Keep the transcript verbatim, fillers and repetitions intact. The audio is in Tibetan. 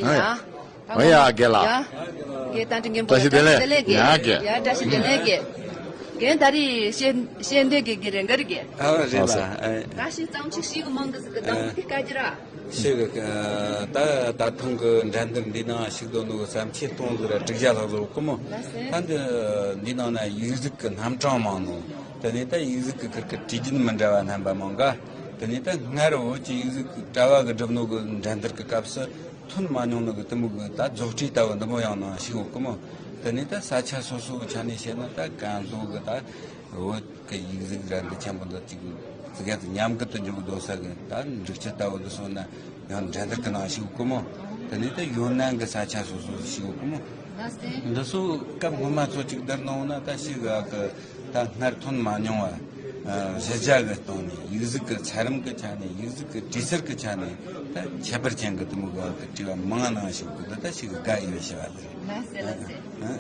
ཡ། ཨ་ཡ་རྒན་ལགས། ཡ། རྒན་ད་འདྲི་རྒན་པོ། བཀྲ་ཤིས་བདེ་ལེགས། བཀྲ་ཤིས་བདེ་ལེགས། ཡ་རྒན། ཡ་བཀྲ་ཤིས་བདེ་ལེགས་རྒན། རྒན་ད་རེས་ཤེས་ཤེས་འདོད་ཀྱི་རྒན་རེད་འགའ་རེད་རྒན། ཨ་རེད་ལ། ཨ། ད་ཤི་གཙང་ཆུ་ཤི་གི་མང་གི་ཟིག་གི་དང་ཨ། དེ་བཀའ་རྒྱ་ར། ཤི་གི་ད་ད་ཐེངས་གི་འགྲན་བསྡུར་འདི་ནང་ཞུགས་འདོད་ནོ་གི་བསམ་ཆེ་སྟོང་ཟིག་ར་དྲུག་བརྒྱ་ལྷག་ཟིག་གི་མོ། ད་འདི་འདི་ནང་ན་ཡིག་གཟུགས་གི་རྣམ་གྲངས་མང་ནོ། དེ་ནས་ད་ཡིག་གཟུགས་གི་ཁུར་གི་བྲིས་རྒྱུན་མི་འདྲ་བ་རྣམ་པ་མང་ག། དེ་ནས་ད་སྔར་བོད་ཀྱི་ཡིག་གཟུགས་གི་དྲ་བ་གི་སྒྲུབ་ནོ་གི་འགྲན་བསྡུར་གི་སྐབས་སུ་ཐོན་མ་མྱོང་ནོ་གི་དེ་མོ་གི་ད་རྫོགས་བྲིས་ལྟ་བུ་འདི་མོ་ཡང་ནང་ཞུགས་ཡོད་གི་མོ། དེ་ནས་ད་ས་ཆ་སོ་སོ་གི་ཆ་ནས་བཤད་ན་ད་ཀན་ལྷོ་གི་ད་བོད་ཀྱི་ཡིག་གཟུགས་ར་འདི་ཆེན་པོ་འདི་གཅིག་ཙི་ག་ཙི་མཉམ་གི་དུ་འཇུག་གི་འདོད་ས་གི་ད་འབྲུག་ཆུ་ལྟ་བུ་འདི་སོང་ན་ཡང་འགྲན་བསྡུར་གི་ནང་ཞུགས་གི་མོ། དེ་ནས་ད་ཡོ་ནན་གི་ས་ཆ་སོ་སོ་ཞུགས་གི་མོ། འདི་སོ་སྐབས་སྔོན་མ་ཚོ་གཅིག་བསྡུར་གནང་ན་ད་ཞིག་ག་གི་ད་སྔར་ཐོན་མ་མྱོང་བ། ཨ། གཞི་རྒྱ་གི་སྟེང་ནས་ཡིག་གཟུགས་ཀྱི་ཚད་རིམ་གྱི་ཆ་ནས་ཡིག་གཟུགས་ཀྱི་བྲིས་གསར་གྱི་ཆ་ནས་ད་ཁྱད་པར་ཅན་གྱི་དེ་མོ་གི་བྲིས་པ་མང་ང་ནང་ཞིག་གི་འདི་ད་ཞིག་དགའ་ཡོད་ཞེས་པ་ལ། ལགས་སེ་ལགས་སེ། ཨ།